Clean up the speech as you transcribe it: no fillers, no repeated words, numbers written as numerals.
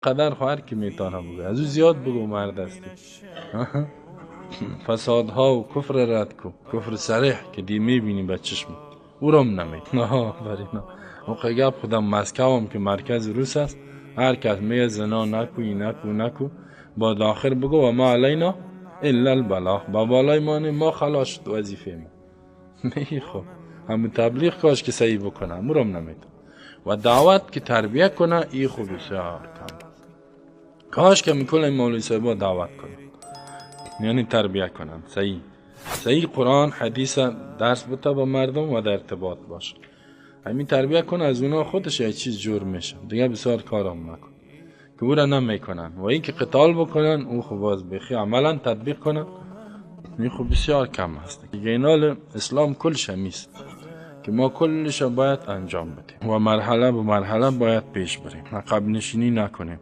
قدر خو هر کی میتونه بگه، از او زیاد بگو، مرد هستی. فسادها و کفر رد کو، کفر صریح که دی میبینی به چشم، او را هم نمید. آفرین. موقع گپ خودم مسکو هم که مرکز روس است، هر کس میگه زنا نکو، نکو، نکو، با آخر بگو و ما علینا الا البلاغ، با بالای ما، ما خلاص شد وظیفه ما. نه خب، همون تبلیغ کاش که صحیح بکنه، همون هم نمید و دعوت که تربیه کنه، ای خوب بسیار کم. کاش که میکنه مولوی صاحبا دعوت کنه، یعنی تربیه کنن صحیح صحیح، قرآن حدیث درس بده با مردم و در ارتباط باشه. همین تربیه کنه، از اونا خودش یک چیز جور میشه دیگه. بسیار کارم نکن که او را نمیکنن و این که قتال بکنن، او خب باز بخی عملا تطبیق کنن، این خب بسیار کم هست دیگه. اینال اسلام کلش همیست که ما کلش باید انجام بدیم و مرحله به مرحله باید پیش بریم، عقب نشینی نکنیم.